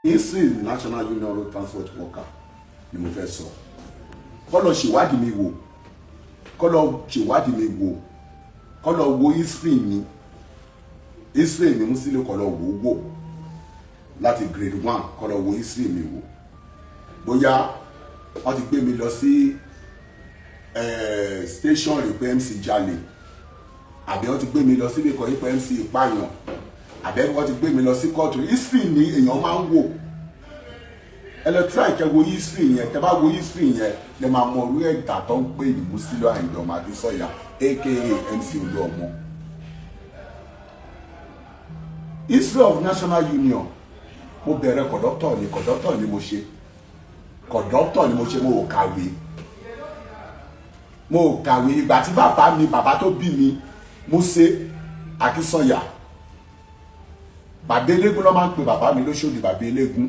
History National Union Road Transport Worker ni mo fẹ́ sọ. Kọ́ lọ ṣèwádìí mi wò, kọ́ lọ ṣèwádìí mi wò, kọ́ lọ wo history mi. History mi Musiliu, kọ́ lọ wò wò láti grade 1, kọ́ lọ wo history mi wò. Bóyá wọ́n ti gbé mi lọ sí station rí pé MC jalè, àbí wọ́n ti gbé mi lọ síbi kan rí pé MC pààyàn, àbí wọ́n ti gbé mi lọ sí kóòtù. History ni èèyàn máa ń wò. Ẹ lọ try kẹ́ wo history yẹn. Tẹ́ bá wo history yẹn, lẹ máa mọ orí ẹ̀dá tó ń pè ní Musiliu Àyìndé ọmọ Adésọ̀yà, aka MC Olúọmọ. History of National Union, mo bẹ̀rẹ̀ kọ̀dọ́tọ̀ ni, kọ̀dọ́tọ̀ ni mo ṣe, kọ̀dọ́tọ̀ ni mo ṣe. Mo ò kàwé, mo ò kàwé. Ìgbà tí bàbá mi, bàbá tó bí mi, Músè Akínsànyà, bàbá eléégún ló máa ń pe bàbá mi lóṣòdì, bàbá eléégún.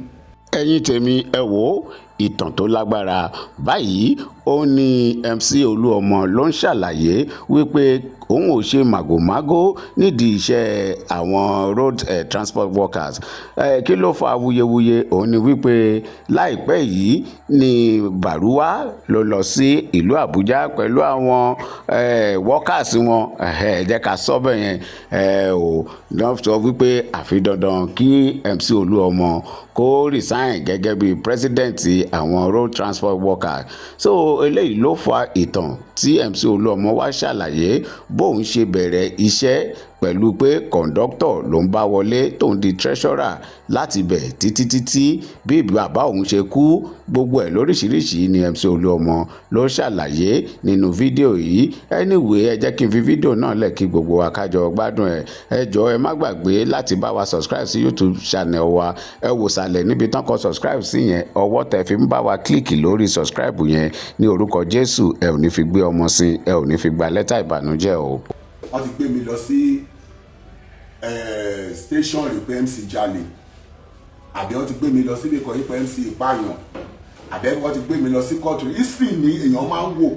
Ẹ̀yin tèmi, ẹ wò ó, ìtàn tó lágbára báyìí ó ní MC Olúọmọ ló ń ṣàlàyé wípé òun ò ṣe màgòmágó nídìí iṣẹ́ àwọn road transport workers. Kí ló fa awuyewuye? Òun ni wípé láìpẹ́ yìí ní Bàrúwá ló lọ sí ìlú Àbújá pẹ̀lú àwọn workers wọn. Ẹ jẹ́ ká sọ bẹ́ẹ̀ yẹn ò lọ́ sọ wípé àfi dandan kí MC Olúọmọ kó resign gẹ́gẹ́ bí president àwọn road transport workers. So eléyìí ló fa ìtàn tí MC Olúọmọ wá ṣàlàyé bóun ṣe bẹ̀rẹ̀ iṣẹ́ pẹ̀lú pé kọ̀ǹdọ́tọ̀ ló ń bá wọlé, tóun di treasurer láti bẹ̀ títí títí bí bàbá òun ṣe kú. Gbogbo ẹ̀ lóríṣiríṣi ni MC Olúọmọ ló ṣàlàyé nínú fídíò yìí. Anyway, ẹ jẹ́ kí n fi fídíò náà lẹ̀ kí gbogbo wa ká jọ gbádùn ẹ̀. Ẹ jọ̀ọ́, ẹ má gbàgbé láti bá wa subscribe sí YouTube channel wa. Ẹ wò sàlẹ̀ níbi tán kọ subscribe sí yẹn, ọwọ́ tẹ fi ń bá wa click lórí subscribe yẹn, ní orúkọ Jésù, ẹ ò ní fi gbé ọmọ sí, ẹ ò ní fi gba lẹ́tà ìbànújẹ́ o. Wọ́n ti gbé mi lọ sí station rí pé MC jalè, àbí wọ́n ti gbé mi lọ síbi kan rí pé MC pààyàn, àbí wọ́n ti gbé mi lọ sí kóòtù. History ni èèyàn máa ń wò.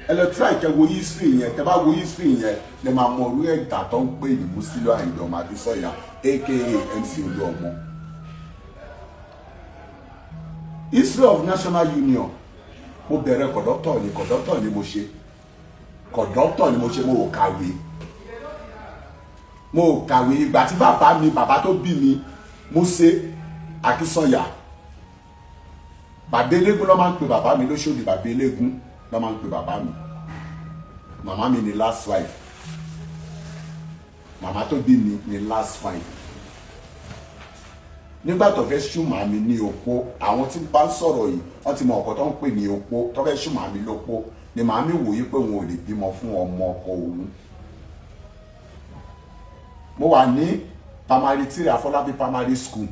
Ẹ lọ try kẹ́ wo history yẹn. Tẹ́ bá wo history yẹn, lẹ máa mọ orí ẹ̀dá tó ń pè ní Musiliu Àyìndé ọmọ Adésọ̀yà, aka MC Olúọmọ. History of National Union, mo bẹ̀rẹ̀ kọ̀dọ́tọ̀ ni, kọ̀dọ́tọ̀ ni mo ṣe, kọ̀dọ́tọ̀ ni mo ṣe. Mo ò kàwé, mo ò kàwé. Ìgbà tí bàbá mi, bàbá tó bí mi, Músè Akínsànyà, bàbá eléégún ló máa ń pe bàbá mi lóṣòdì, bàbá eléégún ló máa ń pe bàbá mi. Màmá mi ni last wife, màmá tó bí mi ni last wife. Nígbà tó fẹ́ ṣú màmí ní opó, àwọn tí bá ń sọ̀rọ̀ yìí, wọ́n ti mọ ọ̀kọ́ tó ń pè ní opó. Tó fẹ́ ṣú màmí lópó ni màmí wòye pé òun ò lè bímọ fún ọmọ ọkọ òun. Mo wà ní primary 3, Afọlábí Primary School,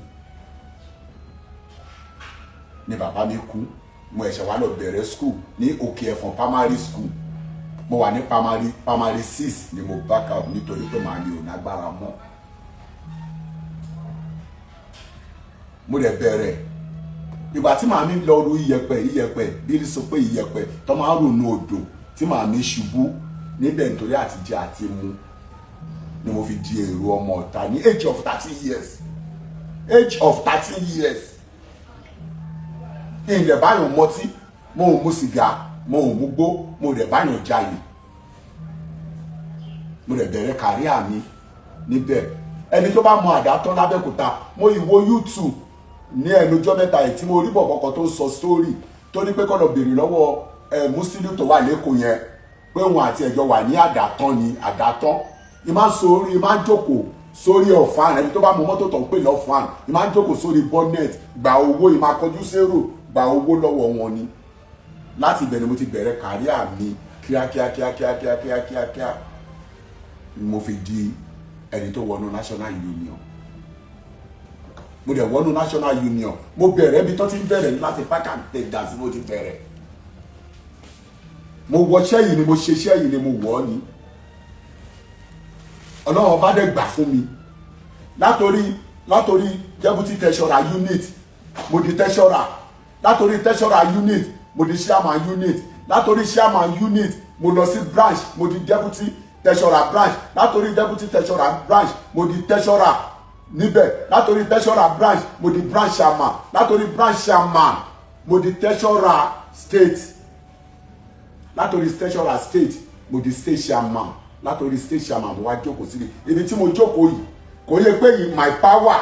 ni bàbá mi kú. Mo ẹ̀ṣẹ̀ wá lọ bẹ̀rẹ̀ school ní Òkè Ẹ̀fọ̀n Primary School. Mo wà ní primary 6 ni mo back out nítorí pé màmí ò nágbára mọ́. Mo dẹ̀ bẹ̀rẹ̀. Ìgbà tí màmí lọ ru iyẹ̀pẹ̀, iyẹ̀pẹ̀ bí sọ pé iyẹ̀pẹ̀ tó máa ń rò ní odò, tí màmí ṣubú níbẹ̀ nítorí àtijẹ àti mu, ni mo fi di èrò ọmọ ọ̀tá ní age of 13 years, age of 13 years. Ìyẹn báyọ̀ mọtí, mo ò mu sìgá, mo ò mu gbó, mo dẹ̀ báyọ̀ jalè. Mo dẹ̀ bẹ̀rẹ̀ kàríà mi níbẹ̀. Ẹni tó bá mọ àdá tán lábẹ́òkúta, mo ìwo YouTube ní ẹnu ọjọ́ mẹ́ta yìí tí mo rí bọ̀bọ̀ kan tó ń sọ story tó ní pé kó lọ béèrè lọ́wọ́ ẹ Musiliu tó wà lẹ́kọ̀ọ́ yẹn pé òun àti ẹ̀jọ̀ wà ní àdàtán ni àdàtán. Ì máa ń sórí, ì máa ń jókòó sórí ọ̀fàn. Ẹni tó bá mọ mọ́tò tó ń pè lọ́fàn, ì máa ń jókòó sórí bonnet, gba owó, ì máa kọjú sérò, gba owó lọ́wọ́ wọn ni. Láti ibẹ̀ ni mo ti bẹ̀rẹ̀ kàríà mi kíákíá kíákíá kíákíá kíákíá ni mo fi di ẹni tó wọnú National Union. Mo dẹ̀ wọnú National Union, mo bẹ̀rẹ̀ ibi tó ti ń bẹ̀rẹ̀ láti park and tenders mo ti bẹ̀rẹ̀. Mo wọṣẹ́ yìí ni, mo ṣeṣẹ́ yìí ni, mo wọ̀ ọ́ ni. Ọlọ́run ọba dẹ̀ gbà fún mi. Látòrí deputy treasurer unit, mo di treasurer. Látòrí treasurer unit, mo di chairman unit. Látòrí chairman unit, mo lọ sí branch, mo di deputy treasurer branch. Látòrí deputy treasurer branch, mo di treasurer. Níbẹ̀, látòrí treasurer branch, mo di branch chairman. Látòrí branch chairman, mo di treasurer state. Látòrí treasurer state, mo di state chairman. Látòrí state chairman, mo wá jókòó síbi ibi tí mo jókòó yìí. Kò yẹ pé yìí my power,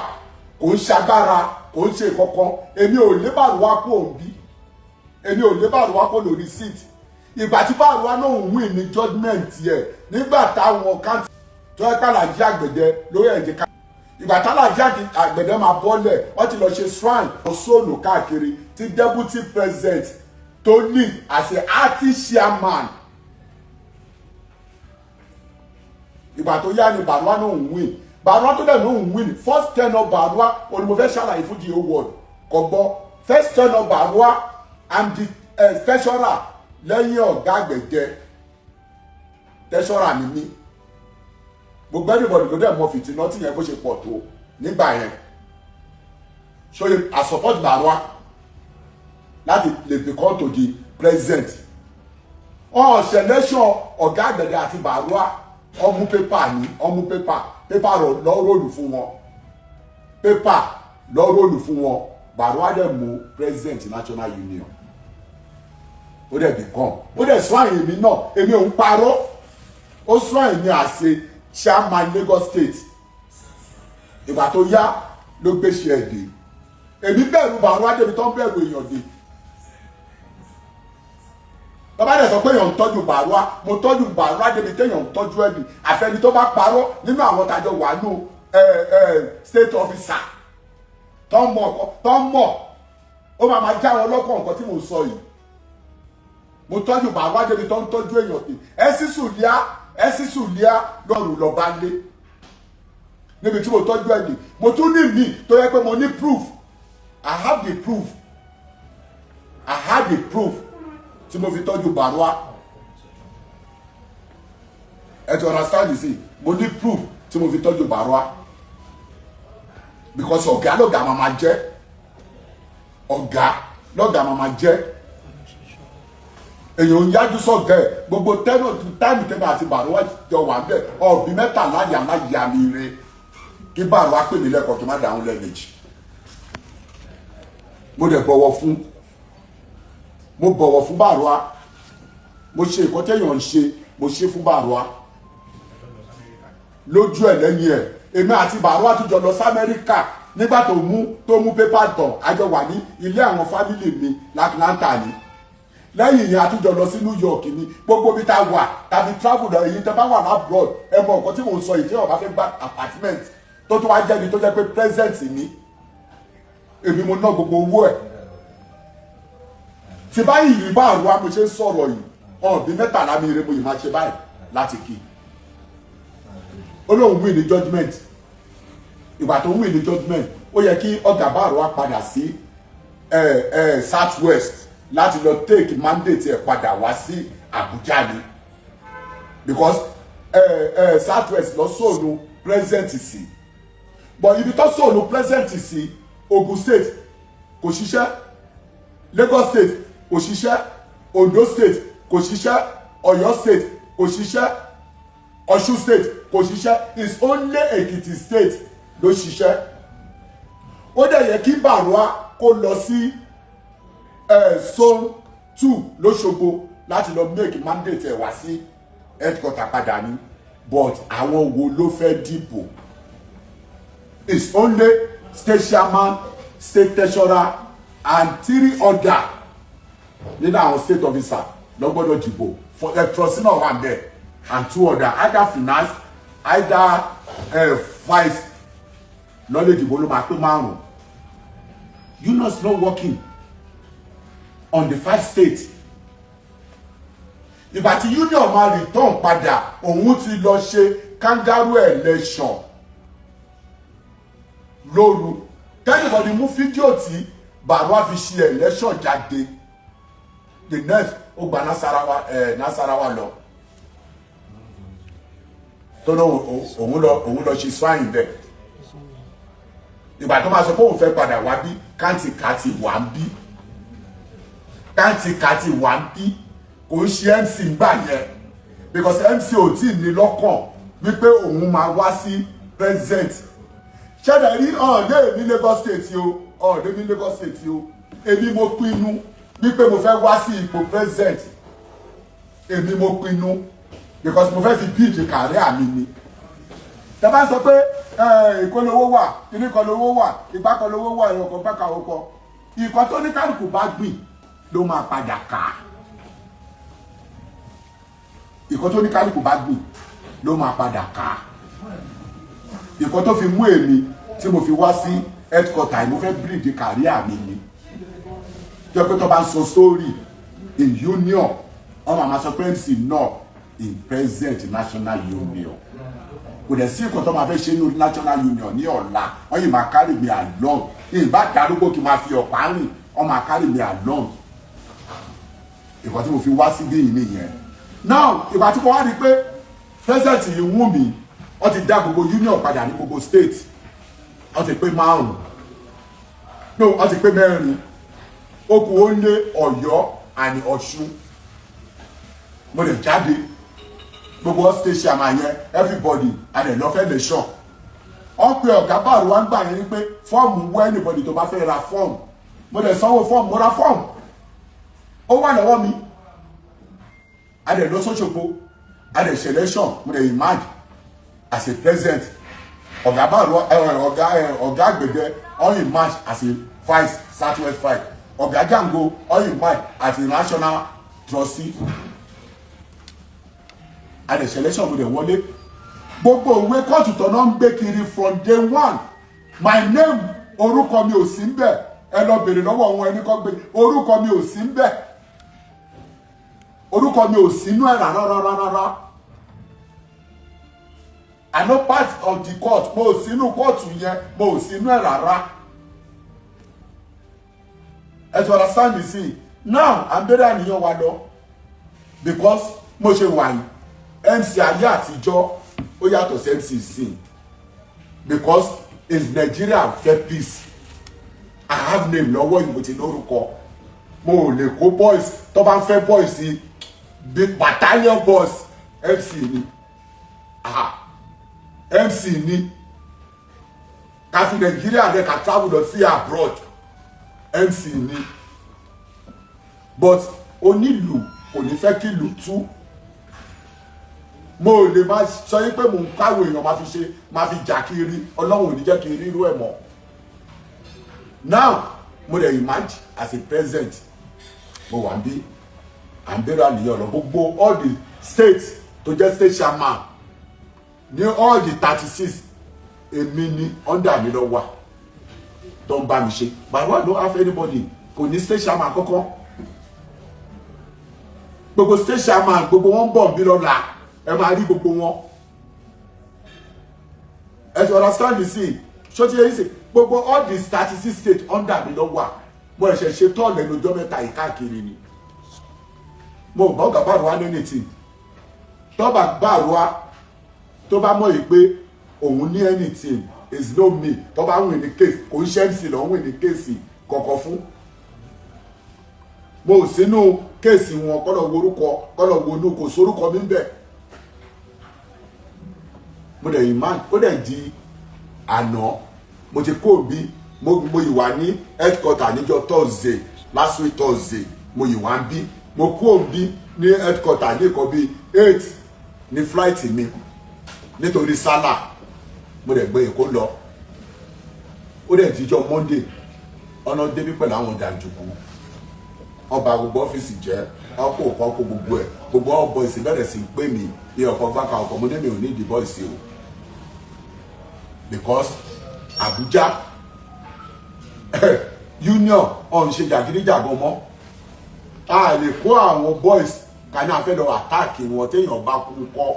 kò ń ṣagbára, kò ń ṣe kankan. Èmi ò lé Bàrúwá kó òun bí, èmi ò lé Bàrúwá kó lórí seat. Ìgbà tí Bàrúwá náà ń win ní judgement yẹ, nígbà táwọn kántì tó yẹ kálàjí Àgbẹ̀dẹ lórí ẹ̀jẹ̀ ká, ìgbà tálàjí Àgbẹ̀dẹ máa bọ́lẹ̀, wọ́n ti lọ ṣe shrine sóònù káàkiri, tí deputy president tó lead as a acting chairman. Ìgbà tó yá ni Bàrúwá náà ń win. Bàrúwá tó dẹ̀ náà ń win, first tenure Bàrúwá òní mo fẹ́ ṣàlàyé fún the whole world kò gbọ́. First tenure Bàrúwá, I'm the treasurer lẹ́yìn ọ̀gá Àgbẹ̀dẹ. Treasurer ni mí. Gbogbo everybody ló dẹ̀ mọ fìtínà tí yẹn bó ṣe pọ̀ tó nígbà yẹn. So I support Bàrúwá láti lè become to the president. Ọ̀ selection ọ̀gá Àgbẹ̀dẹ àti Bàrúwá, ọmú pépà ní ọmú pépà, pépà lọ róòlù fún wọn, pépà lọ róòlù fún wọn. Bàrúwá dẹ̀ mú president national union, ó dẹ̀ become, ó dẹ̀ sún àyè mi náà. Èmi ò ń parọ́. Ó sún àyè mi àṣẹ chairman Lagos State. Ìgbà tó yá ló gbéṣẹ́ ẹ̀ dé. Èmi bẹ̀rù Bàrúwá débi tó ń bẹ̀rù èèyàn dé. Bàbá dẹ̀ sọ pé èèyàn ń tọ́jú Bàrúwá, mo tọ́jú Bàrúwá débi téèyàn ń tọ́jú ẹ̀mí. Àfẹni tó bá parọ́ nínú àwọn tàjọ wà nù state officer tó ń mọ̀, tó ń mọ̀, ó máa ma já wọn lọ́kàn nǹkan tí mò ń sọ yìí. Mo tọ́jú Bàrúwá débi tó ń tọ́jú èèyàn pé ẹ sísù líá, ẹ sísù líá lọ́rùn lọ́ba lé níbi tí mo tọ́jú ẹ̀mí. Mo tún ní mi tó yẹ pé mo ní proof. I have the proof, I have the proof tí mo fi tọ́jú Bàrúwá. Ẹ ti understand? You see, mo ní proof tí mo fi tọ́jú Bàrúwá, because ọ̀gá lọ́gàá máa ma jẹ́, ọ̀gá lọ́gàá máa ma jẹ́. Èèyàn ń yájú sọ̀gá ẹ̀. Gbogbo tẹ́nà táìmù tẹ́nà àti Bàrúwá jọ wà bẹ́ẹ̀, ọ̀bí mẹ́tàlá yàrá yà mí re kí Bàrúwá pè mí lẹ́kọ̀ọ́ kí n má dáhùn lẹ́ẹ̀mejì. Mo dẹ̀ bọ̀wọ̀ fún, mo bọ̀wọ̀ fún Bàrúwá. Mo ṣe nǹkan téèyàn ń ṣe, mo ṣe fún Bàrúwá lójú ẹ̀, lẹ́yìn ẹ̀. Èmi àti Bàrúwá tún jọ lọ sí Amẹ́ríkà nígbà tó mú pépà tàn. Àjọ wà ní ilé àwọn family mi l'Atlanta ni. Lẹ́yìn ìyẹn, a tún jọ lọ sí New York ni. Gbogbo bí tá a wà tàbí travel lọ, èyí tẹ́ bá wà l'abroad, ẹ mọ nǹkan tí mò ń sọ yìí. Tí wọ́n bá fẹ́ gba apartment tó tún wá jẹ́ ni tó jẹ́ pé present ni, èmi mo ná gbogbo owó ẹ̀. Tí báyìí rí Bàrúwá, mo ṣe ń sọ̀rọ̀ yìí, ọ̀n bí 13 mi rè mo yìí máa ṣe báyìí láti kí. Ó lóun win ní judgement. Ìgbà tó win ní judgement, ó yẹ kí ọ̀gá Bàrúwá padà sí South West láti lọ take mandate ẹ̀ padà wá sí Abuja ni, because South West lọ sóònù president sí. But ibi tó sóònù president sí, Ogun State kò ṣiṣẹ́, Lagos State kò ṣiṣẹ́, Ondo State kò ṣiṣẹ́, Ọ̀yọ́ State kò ṣiṣẹ́, Ọ̀ṣun State kò ṣiṣẹ́. It's only Ekiti State ló ṣiṣẹ́. Ó dẹ̀ yẹ kí Bàrúwá kó lọ sí zone 2 lÓṣogbo láti lọ make mandate ẹ̀ wá sí headquarter padà ni. But àwọn wo ló fẹ́ dìbò? It's only state chairman, state treasurer and three other nínú àwọn state officer ló gbọ́dọ̀ dìbò for the trustee náà wà there and two other, either finance, either vice lọ́lẹ̀ ìdìbò ló máa pé márùn. Union is not working on the five states. Ìgbà tí union máa return padà, òun ti lọ ṣe kangaroo election lóru. K'anybody mú fídíò tí Bàrúwá fi ṣe election jáde. The next, ó gba Nasarawa, Nasarawa lọ, tó lọ òun lọ ṣe swine bẹ́ẹ̀. Ìgbà tó máa sọ pé òun fẹ́ padà wá bí, kàǹtìkàǹtì wà ń bí, kàǹtìkàǹtì wà ń bí. Kò ń ṣe MC gbà yẹn, because MC ò tí ì ní lọ́kàn wípé òun máa wá sí president. Ṣẹlẹ̀ rí ọ̀ọ́dẹ́ mi Lagos State o, ọ̀ọ́dẹ́ mi Lagos State o. Èmi mo pinnu wípé mo fẹ́ wá sí ipò president. Èmi mo pinnu because mo fẹ́ fi build career mi ni. Tẹ́ bá sọ pé Èkó lówó wà, kíní kan lówó wà, ìgbà kan lówó wà, ìrọ̀kọ̀ bá kàwé kọ, ìkọ́ tó ní kálukú bá gbìn ló máa padà ká. Ìkọ́ tó ní kálukú bá gbìn ló máa padà ká. Ìkọ́ tó fi mú èmi tí mo fi wá sí headquarter, mo fẹ́ build career mi ni. Jẹ́ pé tó bá ń sọ story in union, wọ́n máa sọ pé MC náà in present national union. Kò dẹ̀ sí nǹkan tó máa fẹ́ ṣe ní national union ní ọ̀la, wọ́n yìí máa carry me along. Ìbá darúgbó kí n máa fi ọ̀pá rìn, wọ́n máa carry me along. Ìkan tí mo fi wá síbí yìí nìyẹn. Now, ìgbà tí mo wá rí i pé president yìí wù mí, wọ́n ti dá gbogbo union padà ní gbogbo state. Wọ́n ti pé márùn-ún, no, wọ́n ti pé mẹ́rin, ó kù ó lé Ọ̀yọ́ àní Ọ̀ṣun. Mo lè jáde, gbogbo state chairman yẹn, everybody and lọ́fẹ̀ẹ́ nation. Wọ́n pe ọ̀gá báàrù wá ń gbà yẹn ní pé fọ́ọ̀mù wọ anybody tó bá fẹ́ ra fọ́ọ̀mù. Mo lè sanwó fọ́ọ̀mù, mo ra fọ́ọ̀mù, ó wà lọ́wọ́ mi. A lè lọ sọ́ṣogbo, a lè ṣe election, mo lè emerge as a president. Ọ̀gá báàrù, ọ̀gá àgbẹ̀dẹ ó emerge as a vice, southwest vice. Ọ̀gá Jango ó emerge as a national trustee. A lè ṣe election, mo lè wọlé. Gbogbo òwe kóòtù tó náà ń gbé kiri, from day one, my name, orúkọ mi ò sí ń bẹ̀. Ẹ lọ bèrè lọ́wọ́ wọn, ẹni kọ́ gbé orúkọ mi ò sí ń bẹ̀. Orúkọ mi ò sínú ẹ̀ rárá rárá rárá. I no part of the court. Mo ò sínú kóòtù yẹn, mo ò sínú ẹ̀ rárá. Ẹ ti understand me? See, now, à ń bẹ̀rẹ̀ àníyàn wa lọ because mo ṣe wà yìí, MC ayé àtijọ́ ó yàtọ̀ sí MC sin, because in Nigeria fẹ́ peace. I have name lọ́wọ́ yìí, mo ti lórúkọ. Mo ò lè kó boys tó bá ń fẹ́ boys sí big battalion boys. MC ni. Ah, MC ni. Ká fi Nàìjíríà rẹ, ká travel lọ sí abroad, MC ni. But onílù kò ní fẹ́ kí ìlú tú. Mo ò lè máa sọ yín pé mò ń káwé èèyàn máa fi ṣe, máa fi jà kiri. Ọlọ́run ò ní jẹ́ kí n rírú ẹ̀ mọ́. Now, mo lè emerge as a president. Mo wà ń bí, à ń bẹ̀rẹ̀ àníyàn lọ. Gbogbo all the states tó jẹ́ state chairman ní all the 36, èmi ni under mi lọ wà tó ń bá mi ṣe. But I don't have anybody. Kò ní state chairman kọ́kọ́. Gbogbo state chairman, gbogbo wọn ń bọ̀ bí lọ́la, ẹ máa rí gbogbo wọn. Ẹ ti understand me? Sí, ṣó ti yẹ yín sí? Gbogbo all the 36 states, under mi lọ wà. Mo ẹ̀ṣẹ̀ ṣe tọ́ọ̀lù ẹnu ọjọ́ mẹ́ta yìí káàkiri ni. Mo bá ọ̀gá bá wa ní anything. Tọ́ba bá wa tó bá mọ̀ yìí pé òun ní anything is no me. Tó bá win ní case, kò ń ṣe MC lọ win ní case kọ̀ọ̀kan fún. Mo ò sínú case wọn. Kọ́ lọ wo orúkọ, kọ́ lọ wo inú, kò sórúkọ mi ń bẹ̀. Mo dẹ̀ ìmá, ó dẹ̀ di àná. Mo ti kó bí mo yìí wà ní headquarter níjọ́ Thursday, last week Thursday. Mo yìí wá ń bí, mo kó bí ní headquarter ní nǹkan bíi 8 ní flight mi nítorí sálà. Mo dẹ̀ gbé Èkó lọ. Ó dẹ̀ díjọ́ Monday, ọ̀nà débí pẹ̀lú àwọn jàǹdùkú, ọba gbogbo ọ́fíìsì jẹ́, ọkọ̀ òkọ̀ gbogbo ẹ̀. Gbogbo all boys bẹ̀rẹ̀ sí pè mí ní ọkọ̀ gbáka ọkọ̀. Mo ní mi ò ní ìdí boys o, because Abuja union ọ̀n ṣe jàgídíjàgan mọ́. A lè kó àwọn boys ká ní a fẹ́ lọ attack wọn. Téèyàn bá kú kọ́,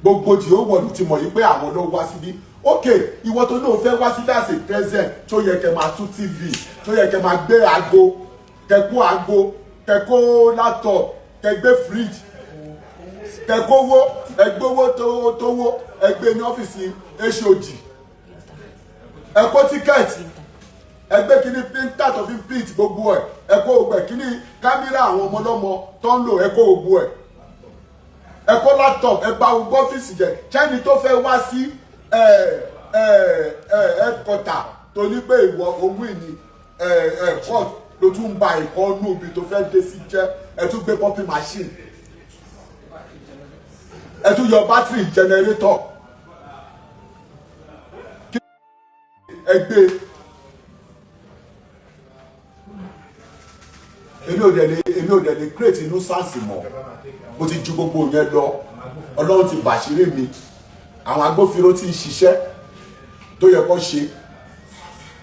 gbogbo tí ó wọ̀lú ti mọ̀ yìí pé àwọn ló wá síbí. Ok, ìwọ tó náà fẹ́ wá sí as a president, tó yẹ kẹ́ máa tún TV, tó yẹ kẹ́ máa gbé aago, kẹ́ kó aago, kẹ́ kó laptop, kẹ́ gbé fridge, kẹ́ kówó, ẹ gbówó tówó, ẹ gbé ní ọ́fíìsì HOD, ẹ kó ticket, ẹ gbé kíní printer tó fi print gbogbo ẹ, ẹ kó gbogbo ẹ, kíní kámẹ́rà àwọn ọmọ ọlọ́mọ tó ń lò, ẹ kó gbogbo ẹ, ẹ kó laptop, ẹ bà gbogbo ọ́fíìsì jẹ́. Ṣẹ́ni tó fẹ́ wá sí Headquarter tó ní pé ìwọ owó ìní court ló tún ń ba ìkọ́ nù ibi tó fẹ́ dé sí jẹ́. Ẹ tún gbé pumping machine, ẹ tún yọ battery generator, ẹ gbé. Èmi ò dẹ̀ lè create nuisance mọ́. Mo ti ju gbogbo yẹn lọ. Ọlọ́run ti bàṣírí mi. Àwọn agbófinró ti ń ṣiṣẹ́ tó yẹ kó ṣe,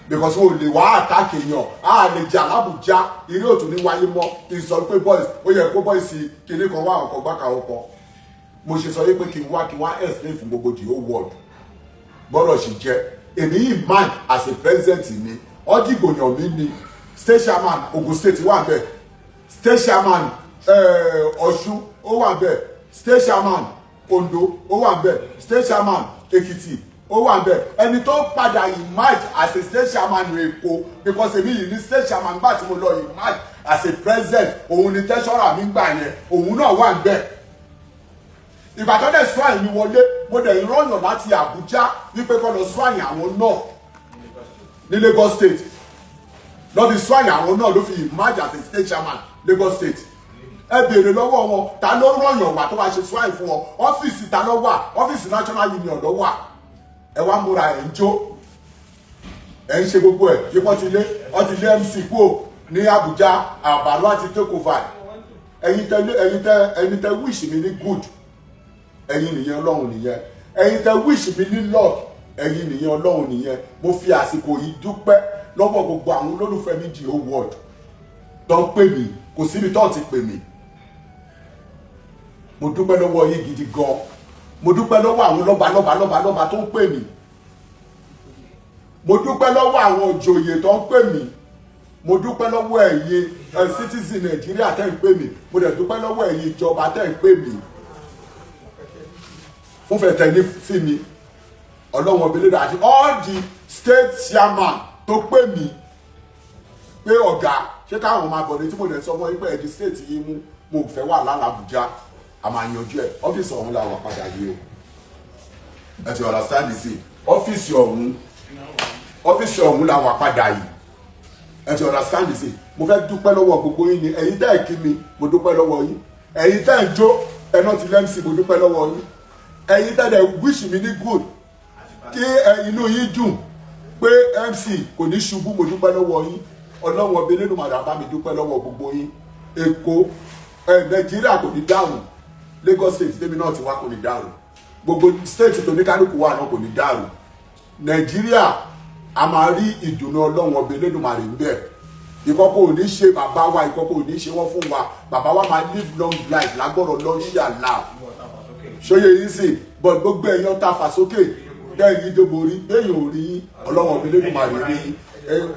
because o lè wá attack èèyàn, a lè jà l'Ábùjá. Eré òtún ní wáyé mọ́ kí n sọ pé boys, ó yẹ kó boys kinní kan wá ọkọ̀ gbáka ọkọ̀. Mo ṣe sọ pé kí n wá explain fún gbogbo the whole world bọ́rọ̀ ṣe jẹ́. Èmi yìí man as a president mi, ọ́dìgbòyàn mi ni state chairman Ogun State wà bẹ́ẹ̀, state chairman Ọ̀ṣun ó wà bẹ́ẹ̀, state chairman Ondo ó wà bẹ́ẹ̀, state chairman Èkìtì ó wà bẹ́ẹ̀. Ẹni tó padà emerge as a state chairman Èkó, because èmi yìí ní state chairman gbà tí mo lọ emerge as a president, òun ni treasurer mi gbà yẹn, òun náà wà bẹ́ẹ̀. Ìgbà tó dẹ̀ sọ àyìn wọlé, mo dẹ̀ rọ̀yàn láti Àbújá wípé kó lọ sọ àyìn àwọn náà ní Lagos State. Lọ́ fi sọ àyìn àwọn náà, ló fi emerge as a state chairman Lagos State. Ẹ béèrè lọ́wọ́ wọn, ta ló rọ̀yàn wá tó wá ṣe sọ àyìn fún wọn? Ọ́fíìsì ta ló wà? Ọ́fíìsì National Union ló wà. Ẹ wá múra, ẹ̀ ń jó, ẹ̀ ń ṣe gbogbo ẹ̀ yípo ti lé, wọ́n ti lé MC kúò ní Àbújá, àbàlú àti take over. Ẹ̀yin tẹ wish mi ní good, ẹ̀yin nìyẹn, Ọlọ́run nìyẹn. Ẹ̀yin tẹ wish mi ní luck, ẹ̀yin nìyẹn, Ọlọ́run nìyẹn. Mo fi àsìkò yìí dúpẹ́ lọ́wọ́ gbogbo àwọn olólùfẹ́ mi the whole world tó ń pè mí. Kò síbi tó ti pè mí. Mo dúpẹ́ lọ́wọ́ yín gidi gan. Mo dúpẹ́ lọ́wọ́ àwọn lọ́ba lọ́ba lọ́ba lọ́ba tó ń pè mí. Mo dúpẹ́ lọ́wọ́ àwọn òjòyè tó ń pè mí. Mo dúpẹ́ lọ́wọ́ ẹ̀yin ẹ̀ citizen Nàìjíríà tẹ́ ń pè mí. Mo dẹ̀ dúpẹ́ lọ́wọ́ ẹ̀yin ìjọba tẹ́ ń pè mí fún fẹ̀tẹ̀ ní sí mi. Ọlọ́wọ́n obìnrin àti all the state chairman tó pè mí pé, "Ọ̀gá, ṣé káwọn máa bọ̀ ní?" Tí mo dẹ̀ sọ fún yín pé ẹ̀dí state yìí mú, mo fẹ́ wà lálàbújá, a máa yanjú ẹ̀. Ọ́fíìsì ọ̀hún la wà padà yìí o. Ẹ ti understand sí ọ́fíìsì ọ̀hún? Ọ́fíìsì ọ̀hún la wà padà yìí. Ẹ ti understand sí? Mo fẹ́ dúpẹ́ lọ́wọ́ gbogbo yín ni. Ẹ̀yin tẹ́ ẹ̀ kí mi, mo dúpẹ́ lọ́wọ́ yín. Ẹ̀yin tẹ́ ẹ̀ jó ẹ̀nà ti lẹ́mísì, mo dúpẹ́ lọ́wọ́ yín. Ẹ̀yin tẹ́ ẹ̀ wish mi ní good, kí inú yín dùn pé MC kò ní ṣubú, mo dúpẹ́ lọ́wọ́ yín. Ọlọ́wọ́n ọbẹ̀ nínú màdà bá mi dúpẹ́ lọ́wọ́ gbogbo yín. Èkó ẹ, Nàìjíríà kò ní dàrú. Lagos State tèmi náà ti wá kò ní dàrú. Gbogbo state tó ní kálukú wà náà kò ní dàrú. Nàìjíríà, a máa rí ìdùnnú Ọlọ́run ọbẹ̀ Elédùmarè ń bẹ̀. Ìkọ́kọ́ ò ní ṣe bàbá wa, ìkọ́kọ́ ò ní ṣe wọ́n fún wa. Bàbá wa máa live long life lágbọ́rọ̀ lọ́ọ́ àlá ṣóyè yín sì. But gbogbo ẹ̀yàn tá a fà sókè tẹ́yìn yín tó borí téèyàn ò rí yín, Ọlọ́run ọbẹ̀ Elédùmarè rí yín.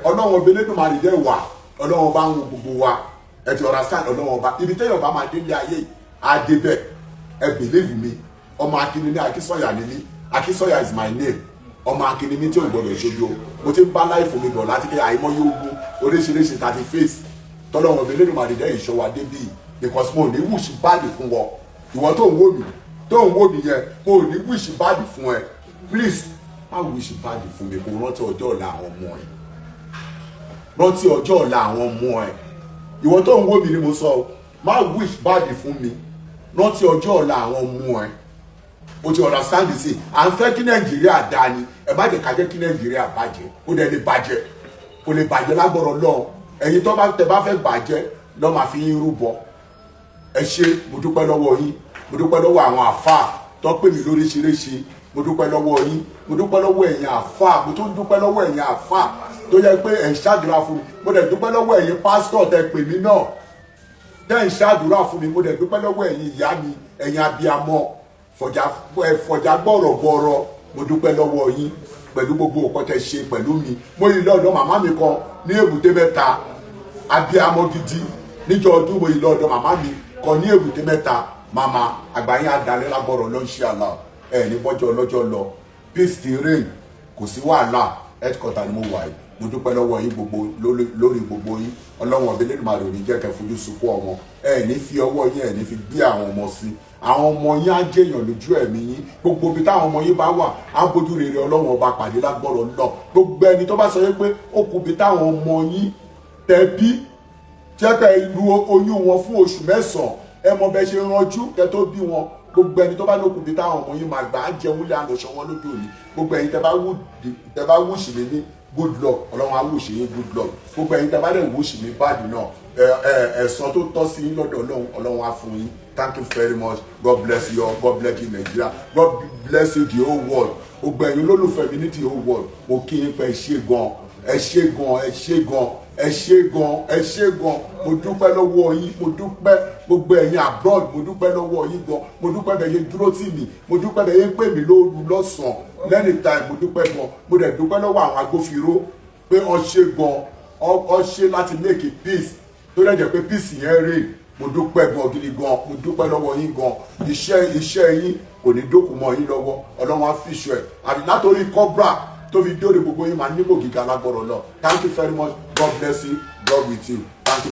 Ọlọ́run ọbẹ̀ Elédùmarè dẹ̀ wà. Ọlọ́run ọba ń wo gbogbo wa. Ẹ ti understand? Ọlọ́run ọba, ibi téèyàn bá máa délé ayé, á débẹ̀. Ẹ believe mi. Ọmọ akíní ní Akínsọ̀yà ni mí. Akínsọ̀yà is my name. Ọmọ akíní mi tí ò gbọdọ̀ ṣojo. Mo ti ń bá life mi bọ̀ láti kí àìmọye ogun oríṣiríṣi thirty face tọ́lọ́run ọbẹ̀ Elédùmarè dẹ́ ìṣọ́ wa débí, because mo ò ní wish bad fún wọ. Ìwọ tó ń wò mí, tó ń wò mí yẹn, mo ò ní wish bad fún ẹ. Please, má wish bad fún mi. Kó rántí ọjọ́ ọ̀la àwọn ọmọ ẹ. Rántí ọjọ́ ọ̀la àwọn ọmọ ẹ. Ìwọ tó ń wò mí ni mo sọ o. Má wish bad fún mi. Rántí ọjọ́ ọ̀la àwọn ọmọ ẹ. O ti understand sí? À ń fẹ́ kí Nàìjíríà dáa ni. Ẹ má jẹ́ ká jẹ́ kí Nàìjíríà bàjẹ́. Kó dẹ̀ lè bàjẹ́, kò lè bàjẹ́ lágbọ̀rọ̀ lọ́hùn. Ẹ̀yin tó bá tẹ bá fẹ́ bàjẹ́ lọ́ máa fi yín rúbọ. Ẹ ṣé, mo dúpẹ́ lọ́wọ́ yín. Mo dúpẹ́ lọ́wọ́ àwọn àfáà tó pè mí lóríṣiríṣi. Mo dúpẹ́ lọ́wọ́ yín. Mo dúpẹ́ lọ́wọ́ ẹ̀yin àfáà. Mo tún dúpẹ́ lọ́wọ́ ẹ̀yin àfáà tó yẹ pé ẹ̀ ń ṣàdúrà fún mi. Mo dẹ̀ dúpẹ́ lọ́wọ́ ẹ̀yin pásítọ̀ tẹ pè mí náà, tẹ́ ń ṣàdúrà fún mi. Mo dẹ̀ dúpẹ́ lọ́wọ́ ẹ̀yin ìyá mi, ẹ̀yin abiyamọ fọ̀jà fọ̀jà gbọ̀rọ̀gbọ̀rọ̀. Mo dúpẹ́ lọ́wọ́ yín pẹ̀lú gbogbo nǹkan tẹ́ ṣe pẹ̀lú mi. Mo yìí lọ́dọ̀ màmá mi kan ní Èbúté Mẹ́ta, abiyamọ gidi. Níjọ́ ọdún, mo yìí lọ́dọ̀ màmá mi kan ní Èbúté Mẹ́ta. Màmá àgbáyé adalẹ́ lágbọ̀rọ̀ ló ń ṣe àlà ẹ̀ ní bọ́jọ́ ọlọ́jọ́ lọ. Peace ti reign, kò sí wàhálà. Headquarter ni mo wà yìí. Mo dúpẹ́ lọ́wọ́ yín gbogbo lórí gbogbo yín. Ọlọ́run ọ̀bẹ lẹ́dùnmáà rẹ̀ ò ní jẹ́ kẹ́ fojú sunkún ọmọ. Ẹ ní fi ọwọ́ yín, ẹ ní fi gbé àwọn ọmọ sí. Àwọn ọmọ yín á jẹ́yàn lójú ẹ̀mí yín. Gbogbo ibi táwọn ọmọ yín bá wà á bójú rere Ọlọ́run ọba pàdé lágbọ́rọ̀ lọ. Gbogbo ẹni tó bá sọ pé ó kù ibi táwọn ọmọ yín tẹ̀bí jẹ́pẹ̀ ìlú oyún wọn fún oṣù 9, ẹ mọ bẹ ṣe ranjú kẹ tó bí wọn. Gbogbo ẹni tó bá lókun bí táwọn ọmọ yín máa gbà á jẹun lé àlọ́ṣọ wọn lójú òní. Gbogbo ẹ̀yin tẹ bá wùsì mí ní good luck, Ọlọ́run á wùsì yín good luck. Gbogbo ẹ̀yin tẹ bá dẹ̀ wùsì mí bad náà, ẹ̀san tó tọ́ sí yín lọ́dọ̀ Ọlọ́run, Ọlọ́run á fún yín. Thank you very much. God bless you all. God bless you Nigeria. God bless you the whole world. Gbogbo ẹ̀yin olólùfẹ́ mi ní the whole world, mo kí yín pé ẹ ṣé gan, ẹ ṣé gan, ẹ ṣé gan, ẹ ṣé gan, ẹ ṣé gan. Mo dúpẹ́ lọ́wọ́ yín, mo dúpẹ́ gbogbo ẹ̀yin abroad, mo dúpẹ́ lọ́wọ́ yín gan. Mo dúpẹ́ bẹ́ẹ̀ yẹn dúró tì mí, mo dúpẹ́ bẹ́ẹ̀ yẹn pè mí lóru lọ́sàn-án lẹ́ni time, mo dúpẹ́ gan. Mo dẹ̀ dúpẹ́ lọ́wọ́ àwọn agbófinró pé ọ ṣe gan, ọ ṣe láti make peace, tó dẹ̀ jẹ́ pé peace yẹn rè. Mo dúpẹ́ gan gidi gan, mo dúpẹ́ lọ́wọ́ yín gan. Iṣẹ́ yín kò ní dókun mọ́ yín lọ́wọ́, Ọlọ́run á fi ṣọ́ ẹ̀. Àti látòrí Cobra tó fi dórí gbogbo yín máa nípò gíga lágbọ́rọ̀ lọ. Thank you very much. God bless you. God with you. Thank you.